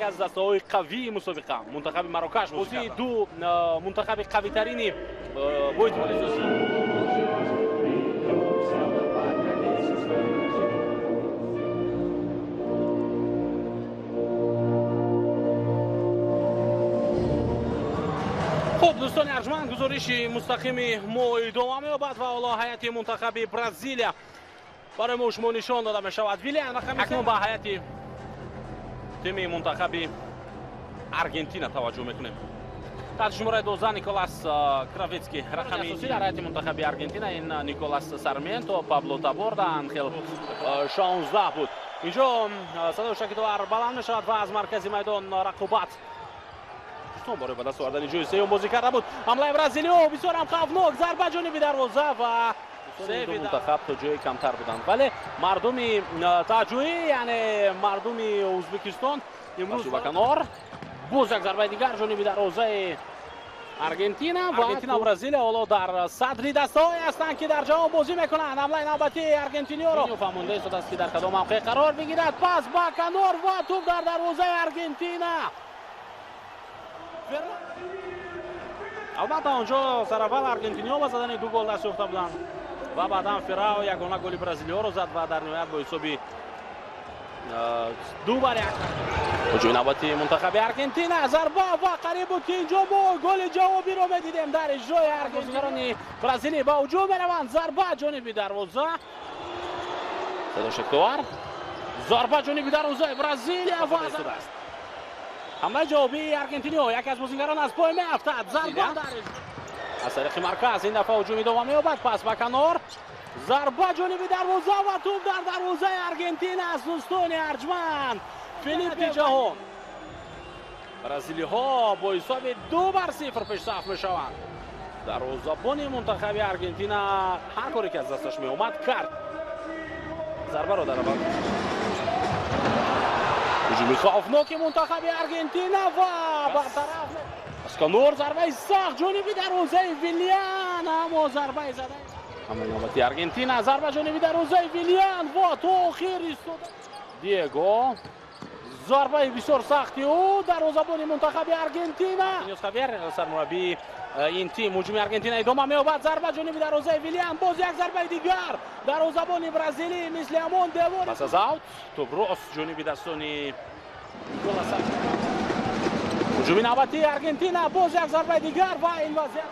Яке аз дастаҳои қавии мусобиқа мунтахаби Марокаш. Бозии ду мунтахаби қавитарини бо эҳтимоли зиёд. Хуб, дӯстони арҷманд, гузориши мустақими мо идома меёбад ва ҳоло ҳайати мунтахаби Бразилия барои мо шумо нишон дода мешавад. Вилиан рақами акнун ба ҳайати тими мунтахаби Аргентина таваҷҷӯҳ мекунем. Таҳти шумораи 12 Николас Кравецки, рақами асосӣ дар ҳайати мунтахаби Аргентина ин Николас Сарменто, Пабло Таборда, Анхел 16 буд. Инҷо садои шакидовар баланд мешавад ва аз маркази майдон рақобат барои ба даст овардани ҷои сеюм бозӣ карда буд. Ҳамлаи бразилиё бисёр ҳам хавфнок, зарба ҷониби дарвоза ва мунтахаб то ҷои камтар буданд, вале мардуми таҷӯӣ, яъне мардуми Ӯзбекистон имрӯз ба канор. Боз як зарбаи дигар ҷониби дарвозаи Аргентина ва Аргентина Бразилия ҳоло дар садри дастаҳое ҳастанд, ки дар ҷаҳон бозӣ мекунанд. Ҳамлаи навбатии аргентиниёро фаҳмонда истодааст, ки дар кадом мавқеъ қарор бигирад. Пас ба канор ва тӯб дар дарвозаи Аргентина. Албатта, онҷо сараввал аргентиниҳо ба задани ду гол даст ёфта буданд ва баъдан Феррао ягона голи бразилиёро зад ва дар ниҳоят бо ҳисоби 2-1. Ҳуҷуми навбати мунтахаби Аргентина, зарба ва қариб буд, ки инҷо мо голи ҷавобиро медидем дар иҷрои аргентинони. Бразилӣ ба ҳуҷум мераванд, зарба ҷониби дарвоза, садошектовар, зарба ҷониби дарвозаи Бразилия ва аст. Ҳамлаи ҷавобии аргентиниҳо, яке аз бозигарон аз пой меафтад, зарба аз тариқи марказ. Ин дафъа ҳуҷум идома меёбад, пас ба канор, зарба ҷониби дарвоза ва тӯб дар дарвозаи Аргентина аст. Дӯстони арҷманд, Филиппи ҷаҳон, бразилиҳо бо ҳисоби 2-0 пешсаф мешаванд. Дарвозабони мунтахаби Аргентина ҳар коре ки аз дасташ меомад кард. Зарбаро дар аввал ҳуҷуми хавфноки мунтахаби Аргентина ва бартараф аз канор, зарбаи сахт ҷониби дарвозаи Вилиан, аммо зарбаи зада. Ҳамлаи навбати Аргентина, зарба ҷониби дарвозаи Вилиан ва то охир истода Диего, зарбаи бисёр сахти ӯ, дарвозабони мунтахаби Аргентина Хавьер, сармураббии ин тим. Ҳуҷуми Аргентина идома меёбад, зарба ҷониби дарвозаи Вилиан, боз як зарбаи дигар, дарвозабони бразилӣ мисли ҳамон девор. Пас аз аут тӯб рост ҷониби дастони. Ҳуҷуми навбатии Аргентина, боз як зарбаи дигар ва ин вазъият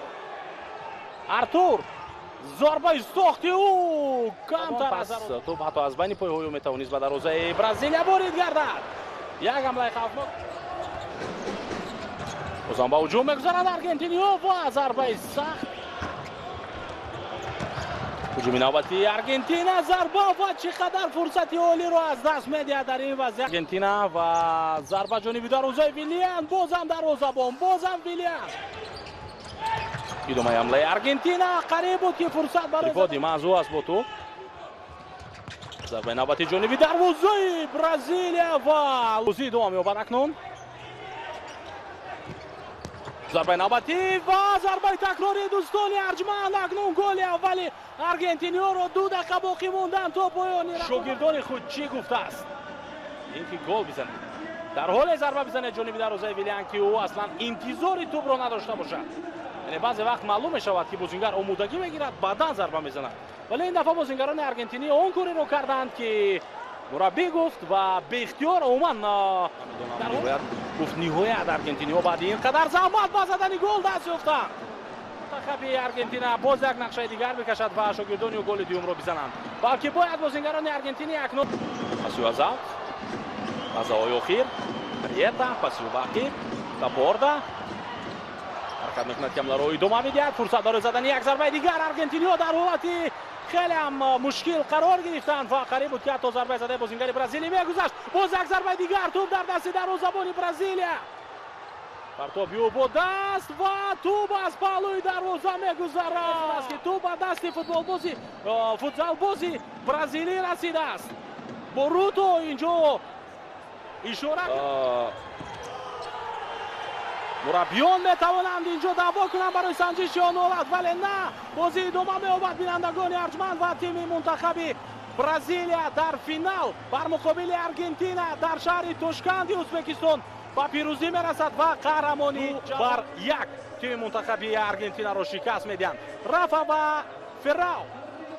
Артур, зарбаи сохти ӯ камтар аз тӯб ҳатто аз байни пойҳои ӯ метавонист ба дарвозаи Бразилия ворид гардад. Як ҳамлаи хавфнок, бозам ба ҳуҷум мегузаранд аргентиниҳо ва зарбаи сахт. Ҳуҷуми навбатии Аргентина, зарба ва чӣ қадар фурсати олиро аз даст медиҳад дар ин вазъият Аргентина ва зарба ҷониби дарвозаи Вилиан, бозам дарвозабон, бозам Вилиан. Идомаи ҳамлаи Аргентина, қариб буд, ки фурсат барои Рифоди мазу аст бо тӯб. Зарбаи навбати ҷониби дарвозаи Бразилия ва бозӣ идома меёбад. Акнун зарбаи навбатӣ ва зарбаи такрорӣ. Дӯстони арҷманд, акнун голи аввали аргентиниёро 2 дақиқа боқӣ мондан то поёни. Шогирдони худ чӣ гуфтааст? Ин ки гол бизанед, дар ҳоле зарба бизанед ҷониби дарвозаи Вилиан, ки ӯ аслан интизори тӯбро надошта бошад. Яъне баъзе вақт маълум мешавад, ки бозингар омодагӣ мегирад, баъдан зарба мезанад, вале ин дафъа бозингарони аргентинӣ он кореро карданд, ки мураббӣ гуфт ва беихтиёр умуман гуфт. Ниҳоят аргентиниҳо баъди ин қадар заҳмат ба задани гол даст ёфтанд. Мунтахаби Аргентина боз як нақшаи дигар мекашад ва шогирдони ӯ голи дуюмро бизананд, балки бояд бозингарони аргентинӣ акнун пасиу аз аут. Лаҳзаҳои охир Риета пасиу ба ақиб, Таборда ҳаракат мекунад, ки ҳамларо идома медиҳад. Фурсат барои задани як зарбаи дигар. Аргентиниҳо дар ҳолати хеле ҳам мушкил қарор гирифтанд ва қариб буд, ки ҳатто зарбаи задаи бозингари бразилӣ мегузашт. Боз як зарбаи дигар, тӯб дар дасти дарвозабони Бразилия, партоби ӯ бо даст ва тӯб аз паҳлӯи дарвоза мегузарад, ки тӯб ба дасти футболбози футзалбози бразилӣ расидааст. Боруто инҷо ишора. Мураббиён метавонанд инҷо даъво кунанд барои санҷиши он ҳолат, вале на, бозӣ идома меёбад, бинандагони арҷманд, ва тими мунтахаби Бразилия дар финал бар муқобили Аргентина дар шаҳри Тошканди Ӯзбекистон. Ба пирӯзӣ мерасад ва қаҳрамонӣ бар як тими мунтахаби Аргентинаро шикаст медиҳанд. Рафа ва Феррау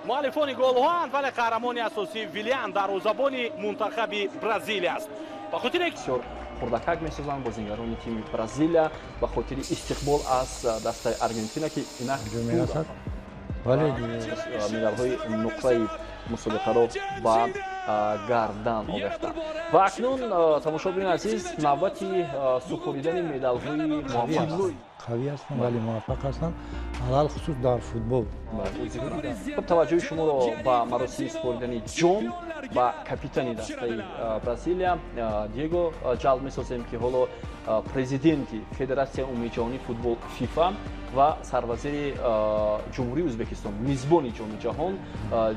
муаллифони голҳоанд, вале қаҳрамони асосӣ Вилиан, дарвозабони мунтахаби Бразилия аст. Ба хотире бисёр хурдакак месозанд бозингарони тими Бразилия ба хотири истиқбол аз дастаи Аргентина, ки инак мерасад, вале медалҳои нуқраи мусобиқаро ба гардан овехтанд. Ва акнун, тамошобинони азиз, навбати супоридани медалҳои муваффақ аст. Қавӣ ҳастанд, вале муваффақ ҳастанд, алалхусус дар футбол. Хуб, таваҷҷӯҳи шуморо ба маросими супоридани ҷом ба капитани дастаи Бразилия Диего ҷалб месозем, ки ҳоло президенти Федератсияи умумиҷаҳонии футбол ФИФА ва сарвазири Ҷумҳурии Ӯзбекистон, мизбони Ҷоми Ҷаҳон,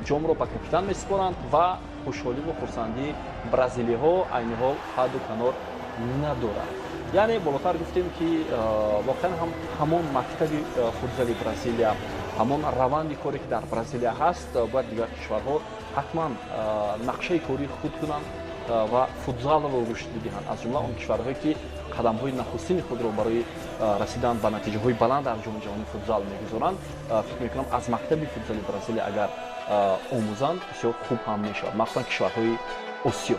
ҷомро ба капитан месупоранд ва хушҳоливу хурсандии бразилиҳо айни ҳол ҳадду канор надорад. Яъне болотар гуфтем, ки воқеан ҳам ҳамон мактаби футзали Бразилия, ҳамон раванди коре, ки дар Бразилия ҳаст, бояд дигар кишварҳо ҳатман нақшаи кории худ кунанд ва футзалро рушд бидиҳанд, аз ҷумла он кишварҳое, ки қадамҳои нахустини худро барои расидан ба натиҷаҳои баланд дар Ҷоми Ҷаҳонии футзал мегузоранд. Фикр мекунам, аз мактаби футзали Бразилия агар омӯзанд, бисёр хуб ҳам мешавад, махсусан кишварҳои Осиё.